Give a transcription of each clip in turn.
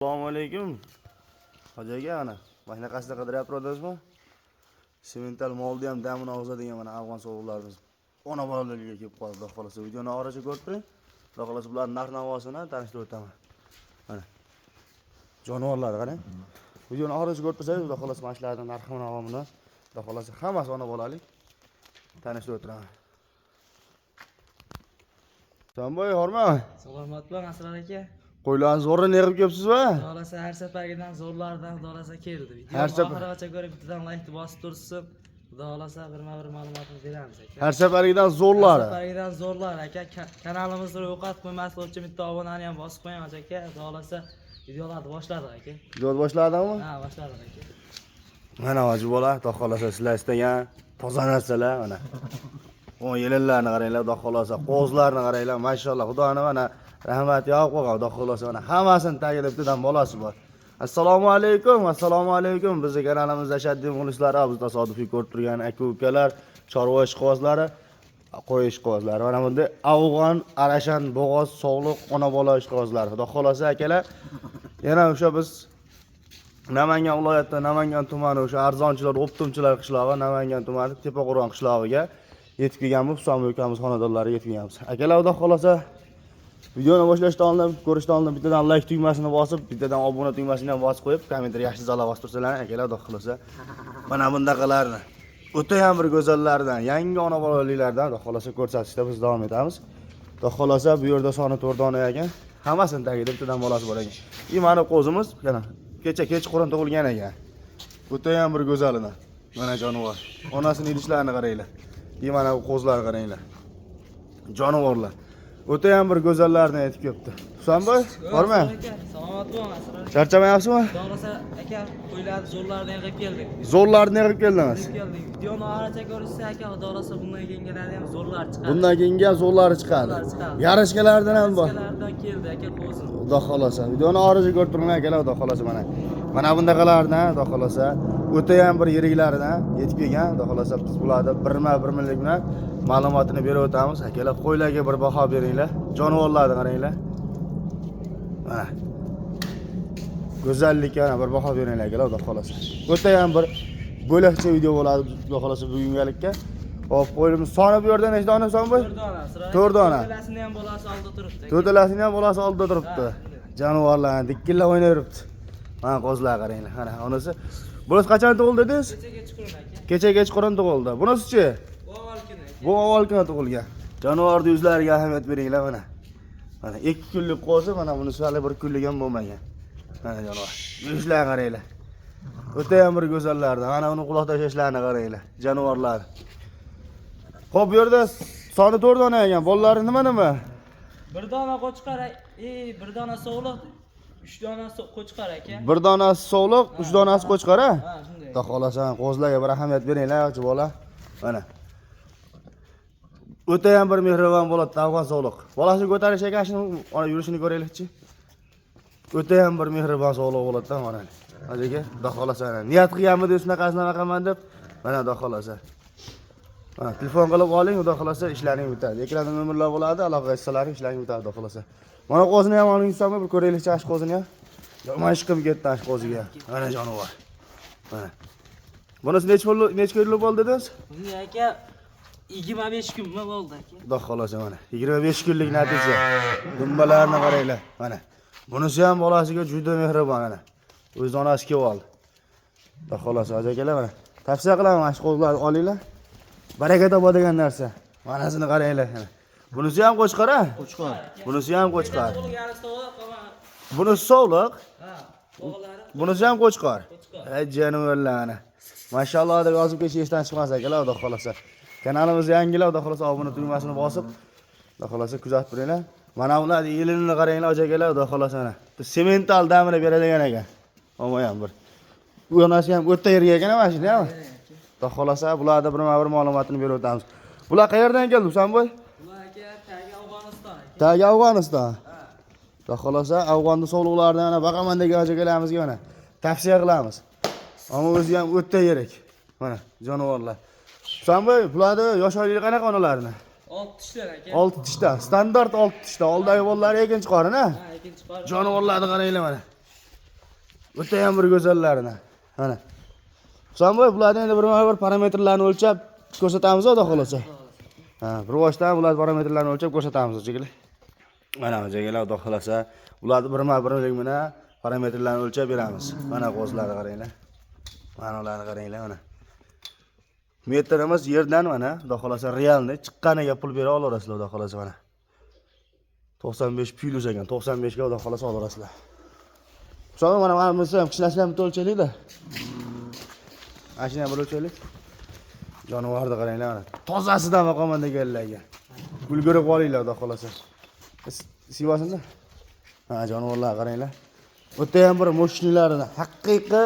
Assalomu alaykum. Hoji aka, ana mashinaqasida qidiryapti odammi? Semental molni ham damini og'zadigan mana afg'on sovug'larimiz ona bolalarga kelib qoldi. Xudo xohlasa videoni oxirigacha ko'rib turing. Xudo xohlasa bularning narx navosini tanishtirib o'taman. Mana. Jonivorlar qarang. Videoni oxirigacha ko'rib tursangiz, Xudo xohlasa mana shularning narxi navomini, Xudo xohlasa hammasi ona bolalik tanishtirib o'tiraman. Samboy, horma. Salomat bo'ling, Asror aka. Qo'ylarni zo'rini yig'ib kelibsizmi? Xudo xohlasa har safargidan zo'rlardan xudo xohlasa keldi. Har Videoni oxirigacha ko'rib, bittadan laykni bosib tursin. Xudo xohlasa birma-bir ma'lumotni beramiz, aka. Har safargidan zo'rlari. Har safargidan zo'rlar, aka. Kanalimizni yo'qotib qo'ymaslik uchun bitta obunani ham bosib qo'yamiz, aka. Xudo xohlasa videolarni boshladik, aka. Yo'l boshladimi? Ha, boshladik, aka. Mana hoji bola, xudo xohlasa sizlar istagan toza narsalar mana. O yelinlarni qaranglar, xudo xohlasa, qo'zlarni qaranglar, mashalloh, Xudoni mana rahmati yog'ib qo'ygan, xudo xohlasa mana hammasini tagida bittadan bolasi bor. Assalomu alaykum, assalomu alaykum. Bizni kanalimizda ashaddiy muxlislari, biz tasodifiy ko'rib turgan aka ukalar, chorva ishqibozlari, qo'y ishqibozlari. Mana bunday afg'on, arashan, bo'g'oz, sog'liq, ona bola ishqibozlari. Xudo xohlasa akalar, yana o'sha biz Namangan viloyatida Namangan tumani o'sha arzonchilar, o'ptumchilar qishlog'i, Namangan tumani Tepaqo'rg'on qishlog'iga yetib kelganmiz. Husan ukamiz xonadonlariga yetib kelganmiz. Akalar, xudo xohlasa videoni boshlashdan oldin, ko'rishdan oldin bittadan like tugmasini bosib, bittadan obuna tugmasini ham bosib qo'yib, kommentariy yaxshi zala bosib tursalar, akalar, xudo xohlasa mana bundaqalarni o'ta ham bir go'zallardan, yangi ona bolaliklardan xudo xohlasa ko'rsatishda biz davom etamiz. Xudo xohlasa bu yerda soni 4 dona ekan. Hammasini tagida bittadan bolasi bor ekan. И mana qo'zimiz yana kecha kechqurun tug'ilgan ekan. O'ta ham bir go'zalidan. Mana jonivor. Onasini idishlarini qaranglar. И mana bu qo'zlarni qaranglar. Jonivorlar. O'ta ham bir go'zallarni aytib kelibdi. Husanboy, bormi? Asror aka, salomat bo'ling, Asror aka. Charchamayapsizmi? Xudo xohlasa aka, qo'ylarni zo'rlardan yig'ib keldik. Zo'rlarni yig'ib keldingiz. Yig'ib keldik. Videoni oxirigacha ko'rishsa, aka, xudo xohlasa bundan keyingilari ham zo'rlar chiqadi. Bundan keyingi ham zo'rlari chiqadi. Zo'rlari chiqadi. Yarashkalardan ham bor. Yarashkalardan keldi, aka, qo'zim. Xudo xohlasa. Videoni oxirigacha ko'rib turinglar, akalar, xudo xohlasa mana. Mana bundaqalardan, xudo xohlasa, o'ta ham bir yiriklaridan yetib kelgan, xudo xohlasa biz bularni birma-bir bilan ma'lumotini berib o'tamiz. Akalar, qo'ylarga bir baho beringlar. Jonivorlarni qaranglar. Mana. Go'zallikka mana bir baho beringlar, akalar, xudo xohlasa. O'ta ham bir bo'lakcha video bo'ladi, xudo xohlasa bugungalikka. Hop, qo'yimiz soni bu yerda nechta dona son bu? 4 dona, Asror aka. 4 dona. To'rtalasini ham bolasi oldida turibdi, aka. To'rtalasini ham bolasi oldida turibdi. Ha, shunday. Jonivorlarni dikillab o'ynayveribdi. Mana qo'zlar qaranglar. Mana onasi. Bunisi qachon tug'ildi dedingiz? Kecha kechqurun, aka. Kecha kechqurun tug'ildi. Bunisichi? Bu avval kuni, aka. Bu avval kuni tug'ilgan. Jonivorning yuzlariga ahamiyat beringlar mana. Mana 2 kunlik qo'zi, mana bunisi hali 1 kunlik ham bo'lmagan. Mana jonivor. Yuzlarini qaranglar. O'ta ham bir go'zallardan. Mana uni quloq tashlashlarini qaranglar. Jonivorlar. Xo'p, bu yerda soni 4 dona ekan. Bolalari nima nima? Bir dona qo'chqor, bir dona sog'liq, 3 dona qo'chqor, aka. Bir donasi sog'liq, 3 donasi qo'chqor, ha? Ha, shunday. Xudo xohlasa qo'zlarga bir ahamiyat beringlar, yo'qchi bola. Mana. O'ta ham bir mehribon bo'ladi, afg'on sog'liq. Bolasini ko'tarish ekan, shuni ona yurishini ko'raylikchi. O'ta ham bir mehribon sog'liq bo'ladi-da mana. Aka, xudo xohlasa mana. Niyat qilganmidi shunaqasini nima qilaman deb. Mana xudo xohlasa. Mana telefon qilib oling, xudo xohlasa ishlaring bitadi. Ekranda nomerlar bo'ladi, aloqa etsangiz ishlaring bitadi, xudo xohlasa. Mana qo'zini ham oling, bir ko'raylikchi ash qo'zini ham. Yomon ishqim ketdi ash qo'ziga. Mana jonivor. Mana. Bunisi necha pul, necha kunlik bo'ldi dedingiz? Bunga, aka, 25 kunmi bo'ldi, aka. Xudo xohlasa mana 25 kunlik natija. Dumbalarni qaranglar. Mana. Bunisi ham bolasiga juda mehribon mana. O'z onasi kelib oldi. Xudo xohlasa aka akalar mana. Tavsiya qilaman mana shu qo'zlarni olinglar. Baraka topadigan narsa. Manasini qaranglar. Mana. Bunisi ham qo'chqor a? Qo'chqor. Bunisi ham qo'chqor. Tug'ilgani sog'liq, mana. Bunisi sog'liq, Ha, o'g'illari bunisi ham qo'chqor. Qo'chqor. Ay jonivorlar mana. Mashalloh deb yozib ketish esdan chiqmas akalar, xudo xohlasa. Kanalimizni yangilab, xudo xohlasa obuna tugmasini bosib, xudo xohlasa kuzatib turinglar. Mana bularni yelinini qaranglar, aka akalar, xudo xohlasa mana. Bu semental damini beradigan ekan. Omma ham bir. Bu onasi ham o'ta yerga ekan mana shuni ham. Xudo xohlasa bularni birma-bir ma'lumotini berib o'tamiz. Bular qayerdan keldi, Husanboy? Bular, aka, tagi Afg'oniston, aka. Tagi Afg'oniston. Xudo xohlasa Afg'onni sovliqlaridan mana boqaman degan aka akalarimizga mana tavsiya qilamiz. Ammo o'zi ham o'ta yirik. Mana jonivorlar. Husanboy, bularni yosh oyligi qanaqa onalarini? 6 tishlar, aka. 6 tishda, standart 6 tishda. Oldagi bolalari ikkinchi qorin, ha? Ha, ikkinchi qorin. Jonivorlarni qaranglar mana. O'ta ham bir go'zallarini. Mana. Husanboy, bularni endi birma-bir parametrlarni o'lchab ko'rsatamiz, xudo xohlasa. Ha, bir boshdan bular parametrlarni o'lchab ko'rsatamiz, akalar. Mana akalar, xudo xohlasa, ularni birma-birlik bilan parametrlarni o'lchab beramiz. Mana qo'zlarni qaranglar. Mana ularni qaranglar, mana. Metrimiz yerdan mana, xudo xohlasa реальный chiqqaniga pul bera olaverasizlar, xudo xohlasa mana. 95 plyus ekan, 95 ga xudo xohlasa olaverasizlar. Husanboy, mana bunisi ham kichinasini ham bitta o'lchaylik-da. Mana shuni ham bir o'lchaylik. Jonivorni qaranglar mana. Tozasidan boqaman deganlarga. Ulgurib qolinglar, xudo xohlasa. Siyvasinda. Ha, jonivorlar qaranglar. O'ta ham bir мощный larini haqiqiy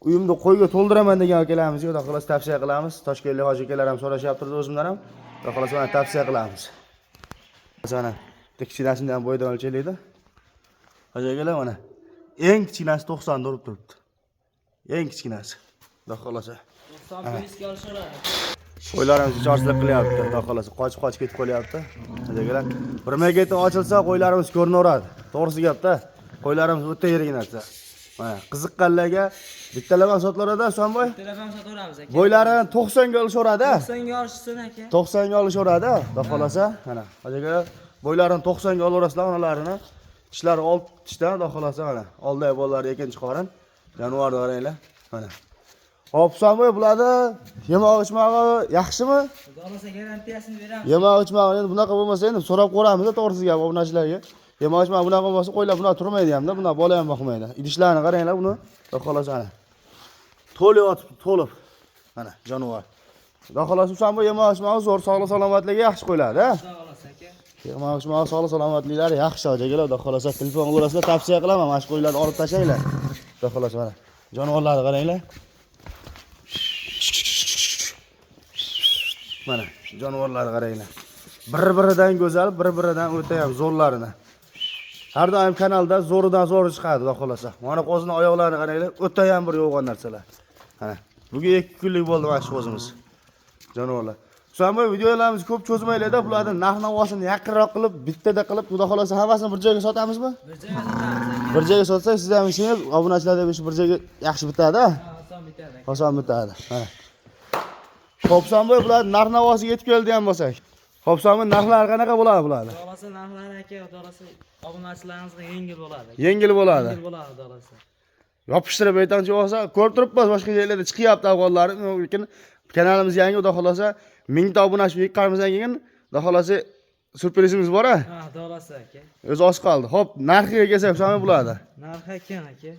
uyimda qo'yga to'ldiraman degan akalarimizga xudo xohlasa tavsiya qilamiz. Toshkentlik hoji akalar ham so'rashyapti o'zimdan ham. Xudo xohlasa mana tavsiya qilamiz. Mana bitta kichkinasini ham bo'yidan o'lchaylikda. Hoji akalar, mana eng kichkinasi 90 da urib turibdi. Eng kichkinasi. Xudo xohlasa. 90 plyusga olishaveradi. Qo'ylarimiz ichorchilik qilyapti, xudo xohlasa. Qochib-qochib ketib qolyapti. Hoji akalar, bir megata ochilsa qo'ylarimiz ko'rinaveradi. To'g'risi gapda, qo'ylarimiz o'ta yirik narsa. Mana qiziqqanlarga bittalab ham sotilaveradi, Husanboy. Bittalab ham sotaveramiz, aka. Bo'ylarini 90 ga olishaveradi. 90 ga olishsin, aka. 90 ga olishaveradi, xudo xohlasa. Mana, hoji akalar, bo'ylarini 90 ga olaverasizlar onalarini. Tishlari 6 tishdan, xudo xohlasa mana. Oldi bolalari ikkinchi qorin. Jonivorni qaranglar. Mana. Hop, Husanboy, bularni yemoq ichmog'i yaxshimi? Xudo xohlasa garantiyasini beramiz. Yemoq ichmog'i endi bunaqa bo'lmasa endi so'rab ko'ramiz, to'g'risi gap obunachilarga. Yemoq ichmog'i bunaqa bo'lmasa qo'ylar bunaqa turmaydi hamda, bunaqa bola ham boqmaydi. Idishlarni qaranglar buni, xudo xohlasa mana. To'lib yotibdi, to'lib. Mana jonivor. Xudo xohlasa Husanboy, yemoq ichmog'i zo'r, sog'lik salomatligi yaxshi qo'yiladi, ha? Xudo xohlasa, aka. Yemoq ichmog'i sog'lik salomatliklari yaxshi, akalar, xudo xohlasa telefon qilaverasizlar, tavsiya qilaman, mana shu qo'ylarni olib tashlanglar. Xudo xohlasa mana. Jonivorlarni qaranglar. Mana jonivorlarni qaranglar. Bir-biridan go'zal, bir-biridan o'ta ham zo'rlarini. Har doim kanalda zo'ridan zo'ri chiqadi, xudo xohlasa. Mana qo'zining oyoqlarini qaranglar, o'ta ham bir yo'g'on narsalar. Mana bugun 2 kunlik bo'ldi mana shu qo'zimiz. Jonivorlar. Husanboy, videolarimizni ko'p cho'zmaylik-da, bularni narx-navosini yaqinroq qilib, bittada qilib, xudo xohlasa hammasini bir joyga sotamizmi? Bir joyga sotamiz, aka. Bir joyga sotsak, siz ham ishingiz, obunachilar ham ishi bir joyga yaxshi bitadi. Ha, oson bitadi, aka. Oson bitadi. Mana. Xo'p, Husanboy, bular narx-navosiga yetib keldi ham bo'lsak. Xo'p, Husanboy, narxlari qanaqa bo'ladi bularni? Xudo xohlasa narxlari, aka, xudo xohlasa obunachilarimizga yengil bo'ladi, aka. Yengil bo'ladi. Yengil bo'ladi, xudo xohlasa. Yopishtirib aytamchi bo'lsa, ko'rib turibmiz, boshqa joylarda chiqyapti afg'onlar. Lekin kanalimiz yangi, xudo xohlasa 1000 ta obunachi yiqqanimizdan keyin xudo xohlasa syurprizimiz bor-a. Ha, xudo xohlasa, aka. O'zi oz qoldi. Xo'p, narxiga kelsak, Husanboy, bo'ladi. Narxi ekan, aka.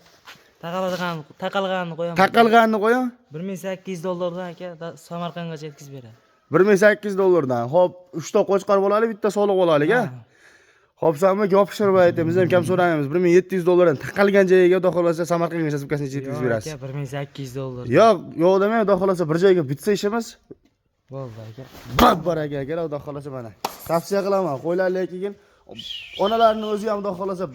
Taqalgan, taqalganini qo'yaman. Taqalganini qo'ying. 1800 dollardan, aka, Samarqandgacha yetkazib beradi. 1800 dollardan. Xo'p, 3 ta qo'chqor bo'ladi, bitta soliq bo'laylik, a? Xo'p, Husanboy, yopishtirib aytamiz, ham kam so'ramaymiz. 1700 dollardan taqalgan joyiga xudo xohlasa Samarqandga sumkasini yetkazib Yo'q, berasiz. aka, 1800 dollar. Yo'q, yo'q demang, xudo xohlasa bir joyga bitsa ishimiz. Bo'ldi, aka. Babbar aka, akalar, xudo xohlasa mana. Tavsiya qilaman, qo'ylar lekin onalarning o'zi ham xudo xohlasa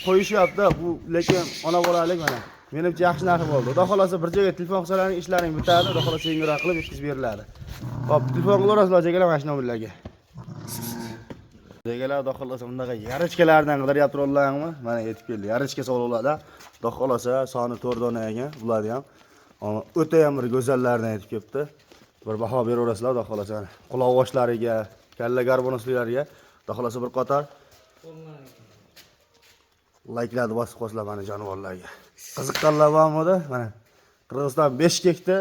qo'yishyapti. Bu lekin ona bolalik mana. Menimcha yaxshi narxi bo'ldi. Xudo xohlasa bir joyga telefon qilsalaring ishlaring bitadi, xudo xohlasa yengilroq qilib yetkazib beriladi. Xo'p, telefon qilaverasizlar akalar mana shu nomerlarga. Akalar, xudo xohlasa bunaqa yarichkalardan qidiryapti rollarmi? Mana yetib keldi. Yarichka sovliqlarda xudo xohlasa soni 4 dona ekan, bularni ham. O'ta ham bir go'zallardan yetib kelibdi. Bir baho beraverasizlar, xudo xohlasa. Quloq boshlariga, kalla garbonosliklariga xudo xohlasa bir qator layklarni bosib qo'yasizlar mana jonivorlarga. Qiziqqanlar bormidi? Mana Qirg'iziston Beshkekda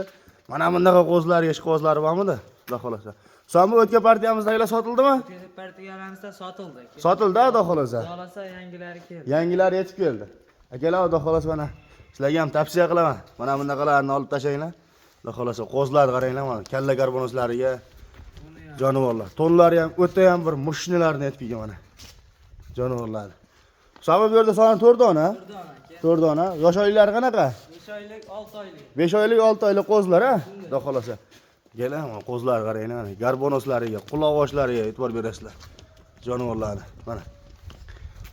mana bunaqa qo'zilarga ishqibozlari bormidi? Xudo xohlasa. So'ng o'tgan partiyamizdagilar sotildimi? O'tgan partiyalarimizda sotildi, aka. Sotildi, xudo xohlasa. Xudo xohlasa yangilari keldi. Yangilari yetib keldi. Akalar, xudo xohlasa mana sizlarga ham tavsiya qilaman. Mana bunaqalarni olib tashlanglar. Xudo xohlasa qo'zilarni qaranglar mana kalla garbonoslariga jonivorlar. To'nlari ham o'ta ham bir mushnilarni yetib kelgan mana. Jonivorlar. Sabab bu yerda soni 4 dona. 4 dona, aka. 4 dona. Yosh oyliklari qanaqa? 5 oylik, 6 oylik. 5 oylik, 6 oylik qo'zilar, ha? Xudo xohlasa. Keling, mana qo'zilarni qaranglar, mana garbonoslariga, quloq boshlariga e'tibor berasizlar. Jonivorlarni mana.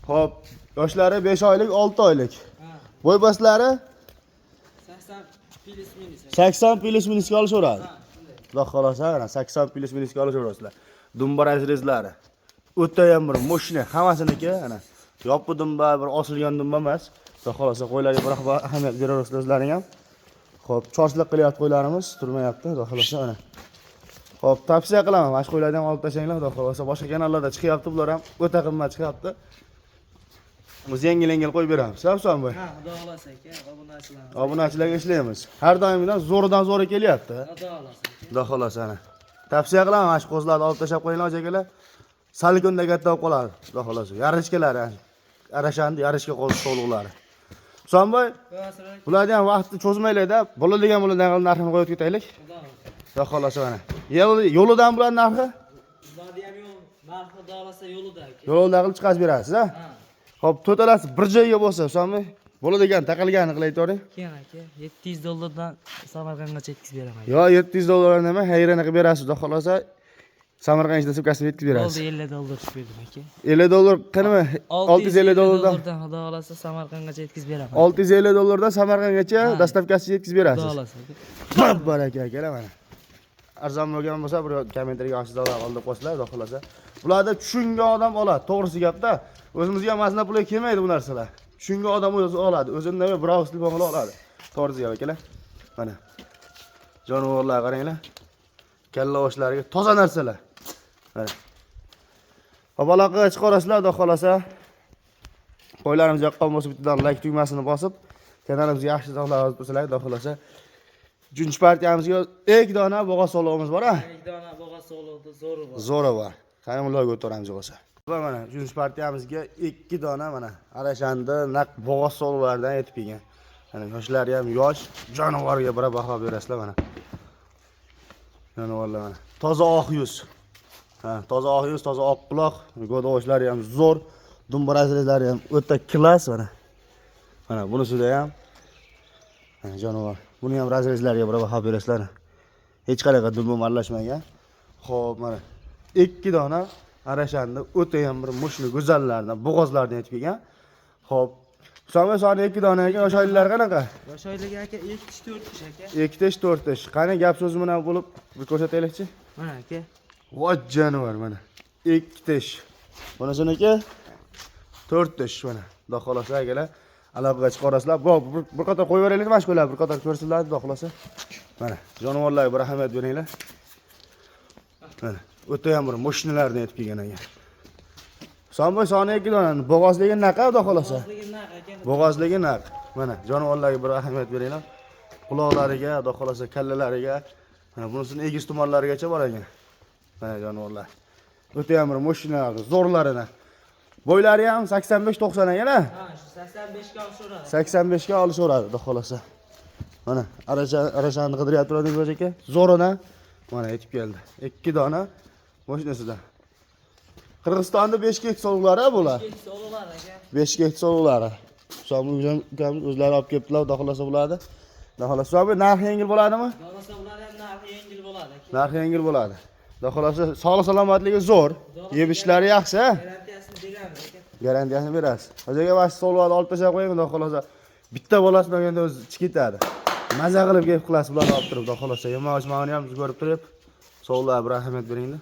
Xo'p, yoshlari 5 oylik, 6 oylik. Ha, Bo'y-baslari 80 plyus minus, aka. 80 plyus minusga olishaveradi. Ha, shunday. Xudo xohlasa, mana 80 plyus minusga olishaverasizlar. Dumbar azrezlari. O'ta ham bir мощный, hammasiniki, mana Yoppi dumba, bir osilgan dumba emas. Xudo xohlasa qo'ylarga bir ahamiyat beraverasizlar o'zlaring ham. Xo'p, chorchilik qilyapti qo'ylarimiz, turmayapti, xudo xohlasa mana. Xo'p, tavsiya qilaman, mana shu qo'ylarni ham olib tashlanglar, xudo xohlasa. Boshqa kanallarda chiqyapti, bular ham o'ta qimmat chiqyapti. Biz yengil-yengil qo'yib beramiz. Husanboy. Ha, xudo xohlasa aka, obunachilar. Obunachilarga ishlaymiz. Har doimgidan zo'ridan zo'ri kelyapti. Xudo xohlasa aka. Xudo xohlasa ana. Tavsiya qilaman, mana shu qo'zilarni olib tashlab qo'yinglar, akalar. Sal kunda katta bo'lib qoladi, xudo xohlasa. Yarishkalari, arashandi, yarishka qo'zi sovliqlari. Husanboy, bularni ham vaqtni cho'zmaylik-da, bo'ladigan bo'ladigan narxini qo'yib ketaylik. Xudo xohlasa. Xudo xohlasa mana. Yo'lidan bular narxi? Bularni ham yo'l, narxi xudo xohlasa yo'lida aka. Yo'lida qilib chiqarib berasiz, ha? Ha. Xo'p, to'talasi bir joyga bo'lsa, Husanboy, bo'ladigan taqalganini qilib aytavering. Keyin aka, 700 dollardan Samarqandgacha yetkazib beraman. Yo, 700 dollar nima, hayrini qilib berasiz, xudo xohlasa. Samarqand ichida sumkasini yetkazib berasiz. Bo'ldi, 50 dollar tushib berdim aka. 50 dollar qanima? 650 dollardan xudo xohlasa Samarqandgacha yetkazib beraman. 650 dollardan Samarqandgacha Ha. dostavkasiz yetkazib Xudo berasiz. xohlasa aka. Bir baraka akalar mana. Arzon bo'lgan bo'lsa, bir kommentariyga yozinglar, oldi qo'ysalar, xudo xohlasa. Bularda tushungan odam oladi, to'g'risi gapda. O'zimizga ham mazna pulga kelmaydi bu narsalar. Tushungan odam o'zi oladi, o'zini nima birov telefon qilib oladi. To'g'risi gap akalar. Mana. Jonivorlar qaranglar. Kalla oshlariga toza narsalar. Mana. Hop, aloqaga chiqarasizlar, xudo xohlasa. Qo'ylarimiz yoqqan bo'lsa, bittadan like tugmasini bosib, kanalimizga yaxshi izohlar yozib tursalar, xudo xohlasa. Uchinchi partiyamizga ikki dona bo'g'oz solig'imiz bor, ha? Ikki dona bo'g'oz solig'ida zo'ri bor. Zo'ri bor. Qani ularga o'taramiz bo'lsa. Va mana uchinchi partiyamizga ikki dona mana arashandi naq bo'g'oz solig'laridan yetib kelgan. Mana yoshlari ham yosh, jonivorga bir baho berasizlar mana. Jonivorlar mana. Toza oq yuz. Ha, toza oq yuz, toza oq quloq, go'dog'ishlari ham zo'r, dumbarazlari ham o'ta klass mana. Mana bunisida ham mana jonivor. Buni ham razrezlariga bir baho berasizlar. Hech qanaqa dumba aralashmagan. Xo'p, mana ikki dona arashandi o'ta ham bir mushli go'zallardan, bo'g'ozlardan yetib kelgan. Xo'p, Husanboy soni ikki dona ekan, yosh oyliklari qanaqa? Yosh oyligi aka 2 tish 4 tish aka. 2 tish, 4 tish. Qani gap so'zi bilan bo'lib bir ko'rsataylikchi. Mana aka. Voy jonivor mana. 2 tish. Bunisинiki 4 tish mana. Xudo xohlasa akalar, aloqaga chiqarasizlar. Bu bir qator qo'yib beraylik, mana shu qo'ylar bir qator ko'rsinlar, xudo xohlasa. Mana jonivorlarga bir ahamiyat beringlar. Mana o'ta ham bir moshinalardan yetib kelgan ekan. Husanboy soni ikki dona, bo'g'ozligi naqa, xudo xohlasa. Bo'g'ozligi naq aka. Bo'g'ozligi naq. Mana jonivorlarga bir ahamiyat beringlar. Quloqlariga, xudo xohlasa kallalariga, mana bunisini egiz tumanlarigacha bor ekan. Mana jonivorlar. O'ta ham bir moshinalar, zo'rlarini. Bo'ylari ham 85-90 ekan, ha? Ha, shu 85 ga olishaveradi. 85 ga olishaveradi, xudo xohlasa. Mana arashani qidiryapti turadi aka. Zo'rini mana yetib keldi. Ikki dona mashinasida. Qirg'izistonda 5 gektar sovuqlari bular. Ikki so'liqlar aka. 5 gektar sovuqlari. Husanboy ukamiz o'zlari olib kelibdilar, xudo xohlasa bo'ladi. Xudo xohlasa Husanboy narxi yengil bo'ladimi? Xudo xohlasa bular ham narxi yengil bo'ladi aka. Narxi yengil bo'ladi. Xudo xohlasa sog'lik salomatligi zo'r. Yeb ichishlari yaxshi, ha? Garantiyasini beramiz aka. Garantiyasini berasiz. Hojaga mana shu sovuqlarni olib tashlab qo'ying, xudo xohlasa. Bitta bolasini olganda o'zi ichib ketadi. Maza qilib kelib qilasiz bularni olib turib, xudo xohlasa. Yemog'ini ham ko'rib turib, sovuqlarga bir ahamiyat beringlar.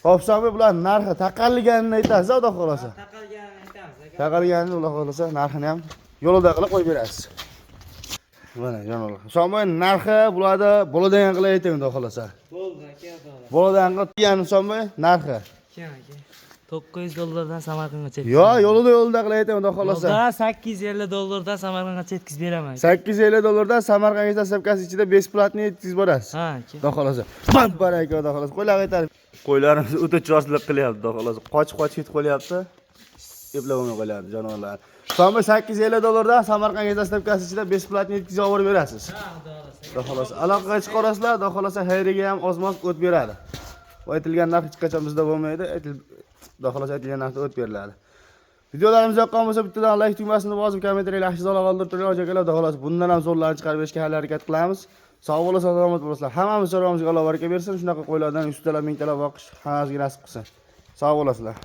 Xo'p, Husanboy, bular narxi taqalganini aytasiz, xudo xohlasa. Taqalganini aytamiz aka. Taqalganini xudo xohlasa narxini ham yo'lida qilib qo'yib berasiz. Mana jonivorlar. Husanboy narxi bularda bo'ladigan qilib ayting, xudo xohlasa. Bo'ldi aka, xudo xohlasa. Bo'ladigan qilib Husanboy narxi. Keyin aka. 900 dollardan Samarqandgacha. Yo, yo'lida yo'lida qilib ayting, xudo xohlasa. Yo'lda 850 dollardan Samarqandgacha yetkazib beraman. 850 dollardan Samarqandga dostavkasi ichida bесплатно yetkazib borasiz. Ha, aka. Xudo xohlasa. Baraka, xudo xohlasa. Qo'ylar qaytarib. Qo'ylarimiz o'ta chorchilik qilyapti, xudo xohlasa. Qochib-qochib ketib qolyapti. Eplab bo'lmay qolyapti jonivorlar. Husanboy 850 dollardan Samarqandga dostavkasi ichida bесплатно yetkazib olib berasiz. Ha, xudo xohlasa. Xudo xohlasa. Aloqaga chiqarasizlar, xudo xohlasa xayriga ham ozmoz o't beradi. Bu aytilgan narx hech qachon bizda bo'lmaydi. Xudo xohlasa aytilgan narxda o't beriladi. Videolarimiz yoqqan bo'lsa bittadan like tugmasini bosib, kommentariylar yaxshi izohlar qoldirib turinglar, akalar. Xudo xohlasa bundan ham zo'rlarni chiqarib berishga hali harakat qilamiz. Sog' bo'lasizlar, salomat bo'lasizlar. Hammamiz chorvamizga Alloh baraka bersin. Shunaqa qo'ylardan 100 talab, 1000 talab boqish hammamizga nasib qilsin. Sog' bo'lasizlar.